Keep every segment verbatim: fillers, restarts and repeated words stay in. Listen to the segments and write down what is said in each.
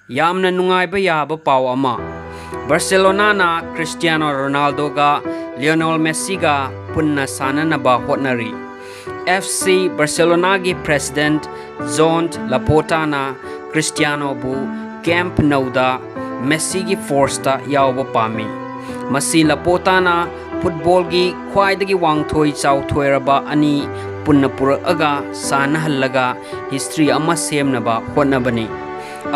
ꯌꯥꯝꯅ ꯅꯨꯡꯉꯥꯏꯕ ꯌꯥꯕ ꯄꯥꯎ ꯑꯃ, ꯕꯥꯔꯁꯦꯂꯣꯅꯥꯅ ꯀ꯭ꯔꯤꯁꯇꯤꯌꯥꯅꯣ ꯔꯣꯅꯥꯜꯗꯣꯒ ꯂꯤꯑꯣꯅꯦꯜ ꯃꯦꯁꯤꯒ ꯄꯨꯟꯅ ꯁꯥꯟꯅꯅꯕ ꯍꯣꯠꯅꯔꯤ꯫ ꯑꯦꯐ ꯁꯤ ꯕꯥꯔꯁꯦꯂꯣꯅꯥꯒꯤ ꯄ꯭ꯔꯦꯁꯤꯗꯦꯟꯠ ꯖꯣꯟ ꯂꯥꯄꯣꯔꯇꯥꯅ ꯀ꯭ꯔꯤꯁꯇꯤꯌꯥꯅꯣꯕꯨ ꯀꯦꯝꯞ ꯅꯧꯗ ꯃꯦꯁꯤꯒꯤ ꯐꯣꯔꯁꯇ ꯌꯥꯎꯕ ꯄꯥꯝꯃꯤ꯫ ꯃꯁꯤ ꯂꯥꯄꯣꯔꯇꯥꯅ ꯐꯨꯠꯕꯣꯜꯒꯤ ꯈ꯭ꯋꯥꯏꯗꯒꯤ ꯋꯥꯡꯊꯣꯏ ꯆꯥꯎꯊꯣꯏꯔꯕ ꯑꯅꯤ ꯄꯨꯟꯅ ꯄꯨꯔꯛꯑꯒ ꯁꯥꯟꯅꯍꯜꯂꯒ ꯍꯤꯁꯇ꯭ꯔꯤ ꯑꯃ ꯁꯦꯝꯅꯕ ꯍꯣꯠꯅꯕꯅꯤ꯫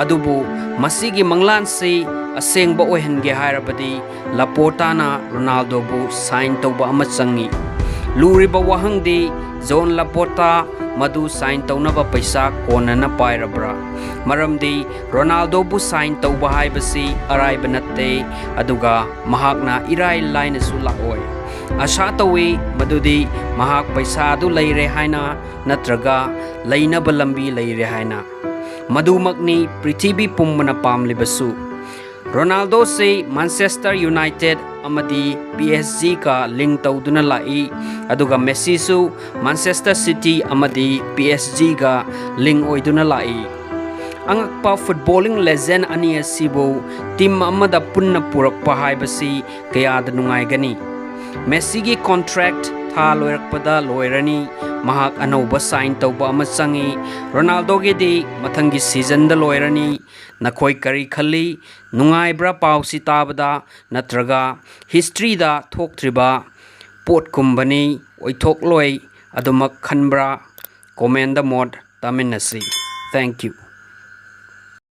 ꯑꯗꯨꯕꯨ ꯃꯁꯤꯒꯤ ꯃꯪꯂꯥꯟꯁꯤ ꯑꯁꯦꯡꯕ ꯑꯣꯏꯍꯟꯒꯦ ꯍꯥꯏꯔꯕꯗꯤ ꯂꯥꯄꯣꯔꯇꯥꯅ ꯔꯣꯅꯥꯜꯗꯣꯕꯨ ꯁꯥꯏꯟ ꯇꯧꯕ ꯑꯃ ꯆꯪꯏ꯫ ꯂꯨꯔꯤꯕ ꯋꯥꯍꯪꯗꯤ ꯖꯣꯟ ꯂꯥꯄꯣꯔꯇꯥ ꯃꯗꯨ ꯁꯥꯏꯟ ꯇꯧꯅꯕ ꯄꯩꯁꯥ ꯀꯣꯟꯅꯅ ꯄꯥꯏꯔꯕ꯭ꯔꯥ? ꯃꯔꯝꯗꯤ ꯔꯣꯅꯥꯜꯗꯣꯕꯨ ꯁꯥꯏꯟ ꯇꯧꯕ ꯍꯥꯏꯕꯁꯤ ꯑꯔꯥꯏꯕ ꯅꯠꯇꯦ, ꯑꯗꯨꯒ ꯃꯍꯥꯛꯅ ꯏꯔꯥꯏ ꯂꯥꯏꯅꯁꯨ ꯂꯥꯛꯑꯣꯏ꯫ ꯑꯁꯥ ꯇꯧꯏ ꯃꯗꯨꯗꯤ ꯃꯍꯥꯛ ꯄꯩꯁꯥ ꯑꯗꯨ ꯂꯩꯔꯦ ꯍꯥꯏꯅ ꯅꯠꯇ꯭ꯔꯒ ꯂꯩꯅꯕ ꯂꯝꯕꯤ ꯂꯩꯔꯦ ꯍꯥꯏꯅ꯫ ꯃꯗꯨꯃꯛꯅꯤ ꯄ꯭ꯔꯤꯊꯤꯕꯤ ꯄꯨꯝꯕꯅ ꯄꯥꯝꯂꯤꯕꯁꯨ꯫ ꯔꯣꯅꯥꯜꯗꯣꯁꯤ ꯃꯥꯟꯆꯦꯁꯇꯔ ꯌꯨꯅꯥꯏꯇꯦꯗ ꯑꯃꯗꯤ ꯄꯤ ꯑꯦꯁ ꯖꯤꯒ ꯂꯤꯡ ꯇꯧꯗꯨꯅ ꯂꯥꯛꯏ, ꯑꯗꯨꯒ ꯃꯦꯁꯤꯁꯨ ꯃꯥꯟꯆꯦꯁꯇꯔ ꯁꯤꯇꯤ ꯑꯃꯗꯤ ꯄꯤ ꯑꯦꯁ ꯖꯤꯒ ꯂꯤꯡ ꯑꯣꯏꯗꯨꯅ ꯂꯥꯛꯏ꯫ ꯑꯉꯛꯄ ꯐꯨꯠꯕꯣꯂꯤꯡ ꯂꯦꯖꯦꯟ ꯑꯅꯤ ꯑꯁꯤꯕꯨ ꯇꯤꯝ ꯑꯃꯗ ꯄꯨꯟꯅ ꯄꯨꯔꯛꯄ ꯍꯥꯏꯕꯁꯤ ꯀꯌꯥꯗ ꯅꯨꯡꯉꯥꯏꯒꯅꯤ꯫ ꯃꯦꯁꯤꯒꯤ ꯀꯣꯟꯇ꯭ꯔꯦꯛ ꯊꯥ ꯂꯣꯏꯔꯛꯄꯗ ꯂꯣꯏꯔꯅꯤ꯫ ꯃꯍꯥꯛ ꯑꯅꯧꯕ ꯁꯥꯏꯟ ꯇꯧꯕ ꯑꯃ ꯆꯪꯏ꯫ ꯔꯣꯅꯥꯜꯗꯣꯒꯤꯗꯤ ꯃꯊꯪꯒꯤ ꯁꯤꯖꯟꯗ ꯂꯣꯏꯔꯅꯤ꯫ ꯅꯈꯣꯏ ꯀꯔꯤ ꯈꯜꯂꯤ? ꯅꯨꯡꯉꯥꯏꯕ꯭ꯔꯥ ꯄꯥꯎꯁꯤ ꯇꯥꯕꯗ, ꯅꯠꯇ꯭ꯔꯒ ꯍꯤꯁꯇ꯭ꯔꯤꯗ ꯊꯣꯛꯇ꯭ꯔꯤꯕ ꯄꯣꯠꯀꯨꯝꯕꯅꯤ, ꯑꯣꯏꯊꯣꯛꯂꯣꯏ ꯑꯗꯨꯃꯛ ꯈꯟꯕ꯭ꯔꯥ? ꯀꯣꯃꯦꯟꯗ ꯃꯣꯠ ꯇꯥꯃꯤꯟꯅꯁꯤ꯫ Thank you꯫